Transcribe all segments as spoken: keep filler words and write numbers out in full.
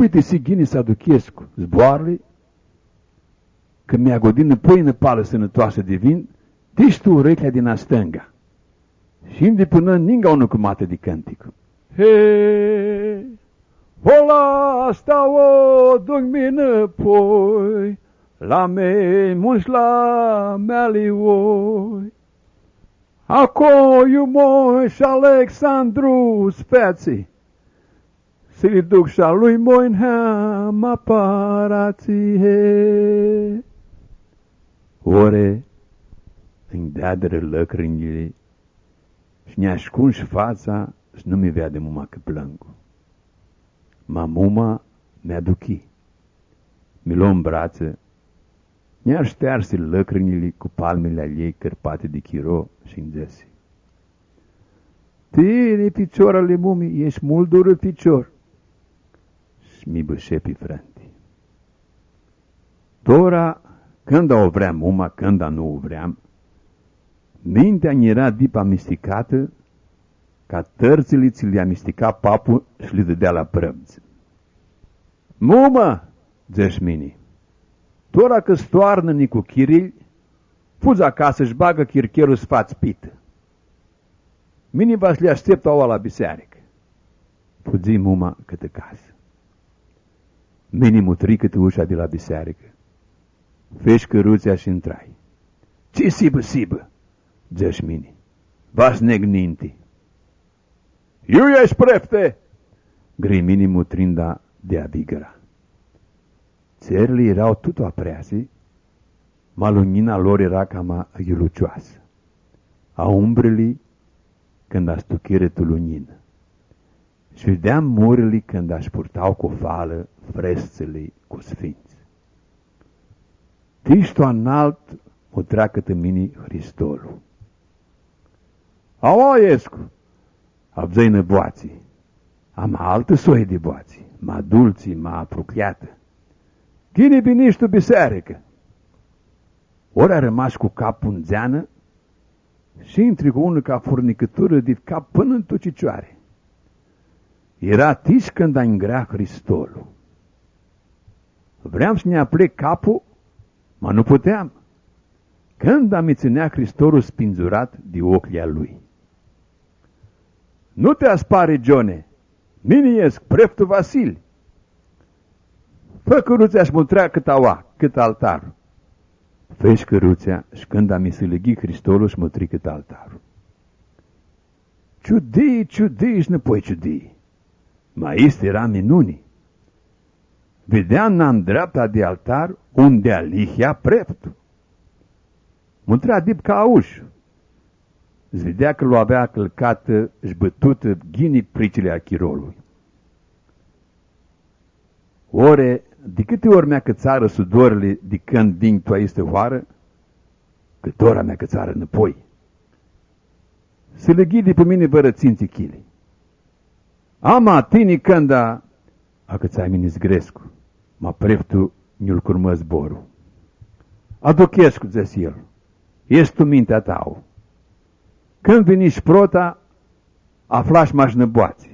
Uite, si ghini s-aduchescu zboarãli, cã mi agodi nãpoi nã palã sãnãtoasã di vin, tish tu urechea di nã stãnga. Shi indi pãnã ninga unã cumatã di cãntic. He, ola asta u duc mi nãpoi, la mei muntsã, la meali oi. Aclo iu Moish Alexandru s-featsi, s-li duc sh-a lui Moish ma paratsi, he. Ore nj-deadirã lãcrinjli shi nj-ascunsh fatsa s-nu mi veadã muma cã plãngu. Ma muma mi aduchi, mi lo n bratsã, nj-ashtersi lãcrinjli cu palmili a ljei cãrpati di chiro shi nj-dzãsi: „Tini, ficior ali mumi, eshti multu durut ficior.” Shi mi bãshe pi frãnti. Tora, cãnda u vream muma, cãnda nu u vream, mintea nj-eara dip amisticatã, ca tãrtsãli tsi li amistica papu shi li dãdea la prãvdzã. „Mumã,” dzãsh mini, „tora cã s-toarnã nicuchirlji, fudz acasã shi bagã chirchelu s-fats pitã. Mini va s-li ashteptu aua la bisearicã.” Fudzi muma cãtã casã. Mini mutrii cãtã usha di la bisearicã. Fesh cãrutsea shi intrai. „Tsi s-hibã, s-hibã,” dzãsh mini, „va s-neg ninti.” „Iu eshti, prefte?” gri mini mutrinda di avigãra. Tserli eara tutu apreasi, ma lunjina lor eara cama yilucioasã. A umbrili cãnda s-tuchirã tu lunjinã. Shi videam murili cãnda sh-purtau cu falã frestsãli cu sfintsã. Tish tu analtu mutrea cãtã mini Hristolu. „Aua escu,” avdzãi nã boatsi, ama altã soi di boatsi, ma dultsi, ma aprucljatã. „Ghini vinish tu bisearicã.” Ora armash cu caplu ndzeanã shi intri cu unã ca furnicãturã dit cap pãnã tu cicioari. Eara tish cãnda nj-grea Hristolu. Vream s-nj-aplec caplu, ma nu puteam, cãnda mi tsãnea Hristolu spindzurat di oclji a lui. „Nu ti aspari, gione, mini escu preftu Vasil.” „Fã cãrutsea shi mutrea cãtã aua, cãtã altar.” Fesh cãrutsea shi cãnda mi sãlãghi Hristolu shi mutrii cãtã altar. Ciudii, ciudii shi nãpoi ciudii. Ma aestã eara minuni. Videam nan dreapta di altar un dealihea preftu. Mutrea dip ca aush. S-videa cã lu avea cãlcatã shi bãtutã ghini pricili a chirolui. Ore, di cãti ori mi acãtsarã sudorli di cãndu vinj tu aistã hoarã, cã tora mi acãtsarã nãpoi. Sãlãghi dipu mini vãrã tsintsi chili. „Ama tini cãnda,” acãtsai mini s-grescu, ma preftu nj-lu curmã zborlu. „Aduchescu,” dzãsi el, „eshti tu mintea ta. Cãndu vinish prota, aflash mash nã boatsi.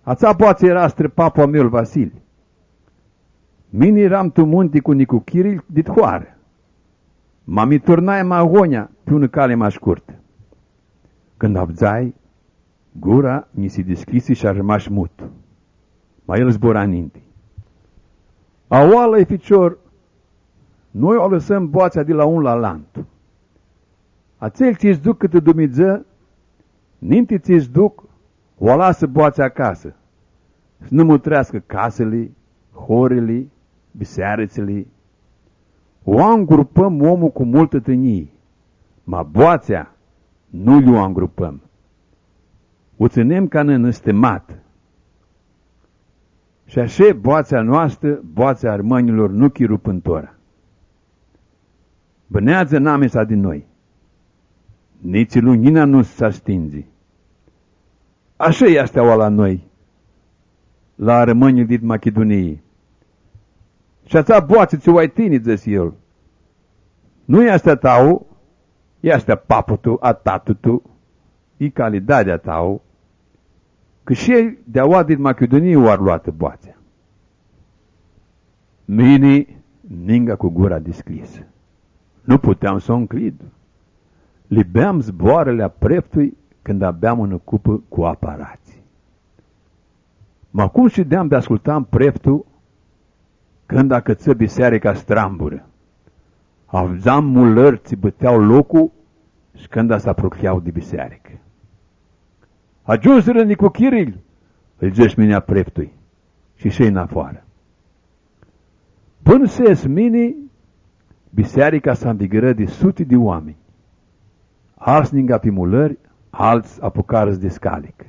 Atsea boatsi eara strãpaplu a meu Vasili. Mini eram tu munti cu nicuchirlji dit hoarã. Ma mi turnai ma agonja pi unã cali ma shcurtã.” Cãndu avdzai, gura nji si dishcljisi shi armash mut. Ma el zbura ninti. „Aoa, lai ficior, noi u alãsãm boatsea di la un la alantu. Atselj tsi s-duc cãtã Dumnidzã, ninti tsi s-duc, u alasã boatsea acasã, s-nã mutreascã casili, horili, bisearitsãli. U angrupãm omlu cu multã tinjii, ma boatsea nu lj-u angrupãm. U tsãnem ca nã nãstimatã. Shi ashi boatsea noastã, boatsea a armãnjlor, nu chirupãm tora. Bãneadzã namisa di noi. Nitsi lunjina nu s-astindzi. Ashi easti aua la noi, la armãnjlji dit Machidunii. Shi atsea boatsi tsi u ai tini,” dzãsi el, „nu easti a ta, easti a papu-tu, a tatu-tu, i calidadea ta, cã shi elj di aua dit Machidunii u ari loatã boatsea.” Mini, ninga cu gura discljisã. Nu puteam s-u ncljid. Li beam zboarãli a preftui cãndu beam unã cupã cu apã aratsi. Ma cum shideam di ascultam preftul cãndu acãtsã bisearica s-tramburã. Avdzam mulãri tsi bãtea loclu shi cãndu s-apruchea di bisearicã. Agiumsirã nicuchirlji, lji dzãsh mini a preftui, shi ishii nafoarã. Pãnã s-es mini, bisearica s-anvigarã di suti di oaminj. Altsã ninga pi mulãri, altsã apucarã s-discalicã.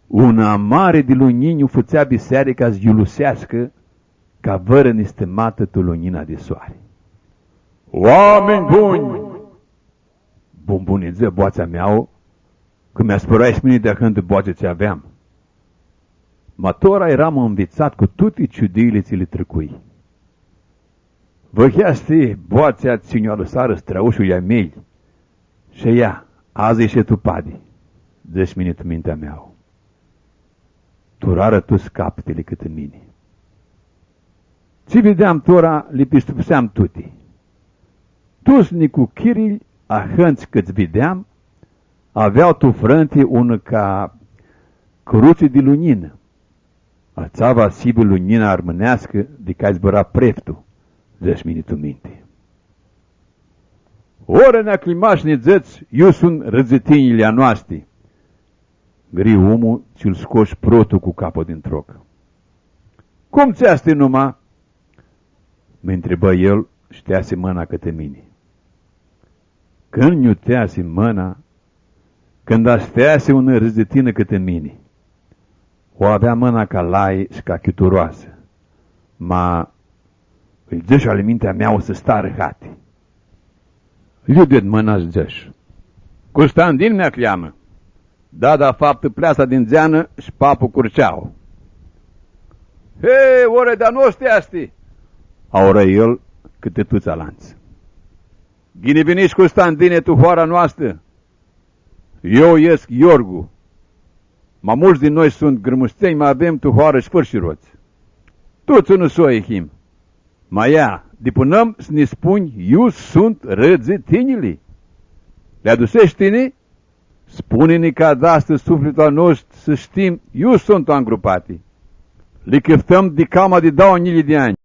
Unã amari di lunjinj u fãtsea bisearica s-yiuluseascã ca vãrã nistãmatã tu lunjina di soari. Oaminj bunj! Bumbunidzã boatsea mea, cã mi-aspãrai shi mini di ahãntã boatsi tsi aveam. Ma tora eram nvitsat cu tuti ciudiili tsi li tricui. Vã easti boatsea tsi nj-u alãsarã strãaushilji a mei, shi ea, adzã ishi tu padi, dzãsh mini tu mintea mea. Turarã tuts capitili cãtã mini. Tsi videam tora, li pistipseam tuti. Tuts nicuchirlji, ahãnts cãts videam, avea tu frãnti unã ca crutsi di lunjinã. Atsea va s-hibã lunjina armãneascã di cai zbura preftul, dzãsh mini tu minti. Ora nã aclimash nã dzãts, iu suntu rãdzãtinjli a noasti, gri omlu tsi-l scosh protlu cu caplu din troc. Cum tsã easti numa? Mi ntribã el shi teasi mãna cãtã mini. Cãndu nj-u teasi mãna, cãndu s-teasi unã rãdzãtinã cãtã mini. U avea mãna ca lai shi ca chituroasã, ma lji dzãsh ali mintea mea s-sta arãhati. Lj-u ded mãna shi dzãsh: Custandin mi acljamã. Dada faptã pleasa din dzeanã shi papu curceau. He, ore di-a noshtri easti! Aurã el cãtã tuts alantsã. Ghini vinish, Custandine, tu hoara noastrã! Eu escu Iorgu. Ma multsã di noi suntu grãmushtenj, ma avem tu hoarã shi fãrshirots. Tuts unã soi him. Ma ia, dipunãm s-nã spunj iu suntu rãdzãtinjli. Li aduseshti tini? Spuni-nã cã adastã suflitlu a nostru s-shtim iu suntu angrupati. Li cãftãm di cama di dauã njilji di anj.